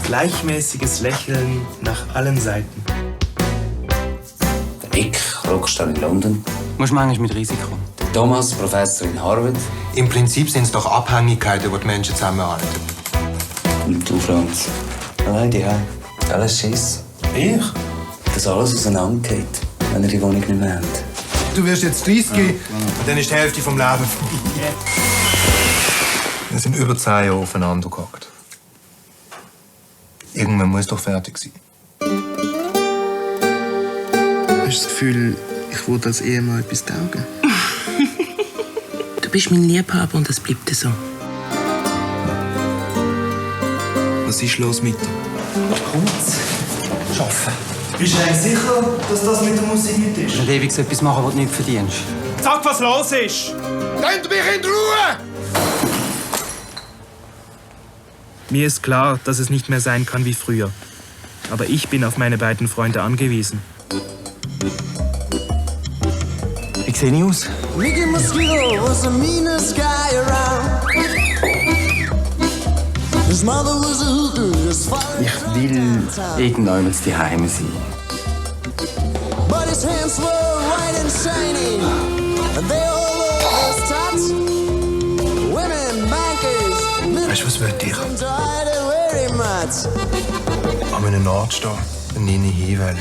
Gleichmäßiges Lächeln nach allen Seiten. Der Nick, Rockstar in London. Musst manchmal mit Risiko. Der Thomas, Professor in Harvard. Im Prinzip sind es doch Abhängigkeiten, die die Menschen zusammenhalten. Und du, Franz. Allein die Heim. Alles Schiss. Ich? Dass alles auseinandergeht, wenn ihr die Wohnung nicht mehr habt. Du wirst jetzt 30 und dann ist die Hälfte vom Leben vorbei. Wir sind über 10 Jahre aufeinander gehockt. Irgendwann muss doch fertig sein. Hast du das Gefühl, ich will als Ehemann etwas taugen? Du bist mein Liebhaber und das bleibt so. Was ist los mit dir? Kommt's. Schaffen. Bist du eigentlich sicher, dass das mit der Musik nicht ist? Wenn du ewig so etwas machen, was du nicht verdienst. Sag, was los ist! Lasst mich in Ruhe! Mir ist klar, dass es nicht mehr sein kann wie früher. Aber ich bin auf meine beiden Freunde angewiesen. Wie sehe ich aus? Mickey Mosquito was the meanest guy around. His mother was a hooker as far Ich will irgendwann zu Hause sein. but his hands were white and shiny. And they all over his tats. Women, bankers, Weißt du, was will ich? tired of wearing mats. An einem Ort stehen und ihnen hinwählen.